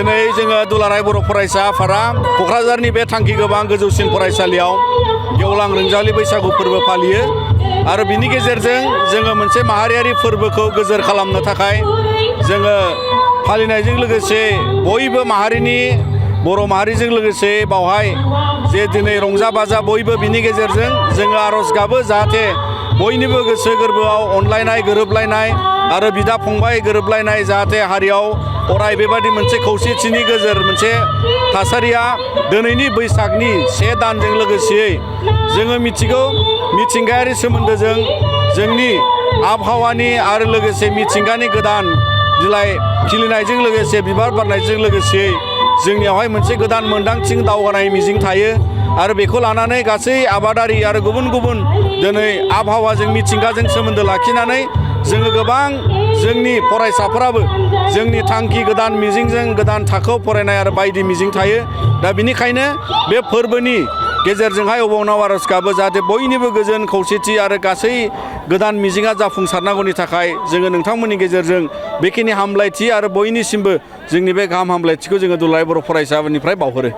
दिनै जोङो दुलाराय बर' फरायसा आफादा क'क्राझारनि बे थांखि गोबां गोजौसिन फरायसालियाव गेवलां रंजालि बैसागु फोरबो फालियो आरो बिनि गेजेरजों जोङो मोनसे माहारियारि फोरबोखौ गोजोर खालामनो थाखाय जोङो फालिनायजों लोगोसे बयबो माहारिनि बर' माहारिजों लोगोसे बावहाय जे दिनै रंजा बाजा बयबो बिनि गेजेरजों जोङो आर'ज गाबो जाहाथे बयनिबो गोसो गोरबोआव अनलायनाय गोरोबलायनाय आरो बिदा फंबाय गोरोबलायनाय जाहाथे हारियाव अराय बेबादि मोनसे खौसेथिनि गोजोर मोनसे थासारिया दिनैनि बैसागनि 1 दानजों लोगोसेयै जोङो मिथिगौ मिथिंगायारि सोमोन्दोजों जोंनि आबहावानि आरो लोगोसे मिथिंगानि गोदान बिलाइ खिलिनायजों लोगोसे बिबार बारनायजों लोगोसे जोंनियावहाय मोनसे गोदान मोनदांथि दावगानाय मिजिं थायो आरो बेखौ लानानै गासै आबादारि आरो गुबुन गुबुन दिनै आबहावाजों मिथिंगाजों सोमोन्दो लाखिनानै जोङो गोबां जोंनि फरायसाफोराबो जोंनि थांखि गोदान मिजिंजों गोदान थाखोआव फरायनाय आरो बायदि मिजिं थायो दा बिनिखायनो बे फोरबोनि गेजेरजोंहाय अबावनाव आर'ज गाबो जाहाथे बयनिबो गोजोन खौसेथि आरो गासै गोदान मिजिंआ जाफुंसारनांगौनि थाखाय जोङो नोंथांमोननि गेजेरजों बेखिनि हामलायथि आरो बयनिसिमबो जोंनि बे गाहाम हामलायथिखौ जोङो दुलाराय बर' फरायसा आफादनिफ्राय बावहरो।